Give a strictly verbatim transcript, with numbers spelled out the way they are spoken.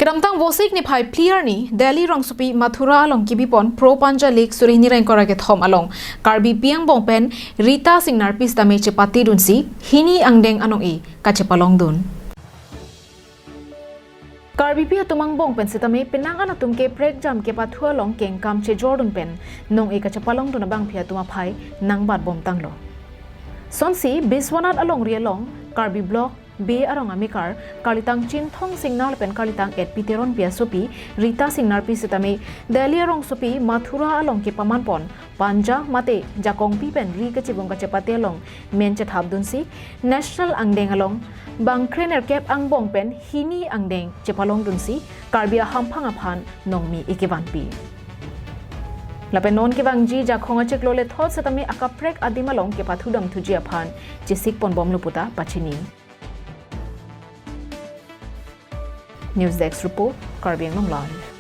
Kedamtang Vosik niphai phli arni Delhi rongsopi Mathura along kebipon Pro Panja League suri hini ra ingkoi ra kethom along Karbipi angbong pen Rita Singnarpi sitame chepatedunsi hini angdeng anong-e kachepalongdun. Karbipi atum angbong pen sitame penang an atum ke prekjam kepathu along kengkam chejordun pen nong-e kachepalongdun abangpi atum aphai nangbatbomtanglo. Sonsi Biswanath alongri along Karbi Block Bey arong amekar karlitang Chinthong Singnar pen karlitang Etpi Teronpi asopi Rita Singnarpi sitame Delhi arongsopi Mathura along kepamanpon panja mate jakongpi pen ri kachevung kachepate along men chethapdunsi national angdeng along bang krenerkep angbong pen hini angdeng chepalongdunsi Karbi ahamphang aphan nongmi ekevanpi. Lapen non kevangji jakhong achiklo lethot sitame akaprek adim along kepathudamthuji aphan chesikponbomlo puta pachini. News Desk Report, Karbi Anglong Live.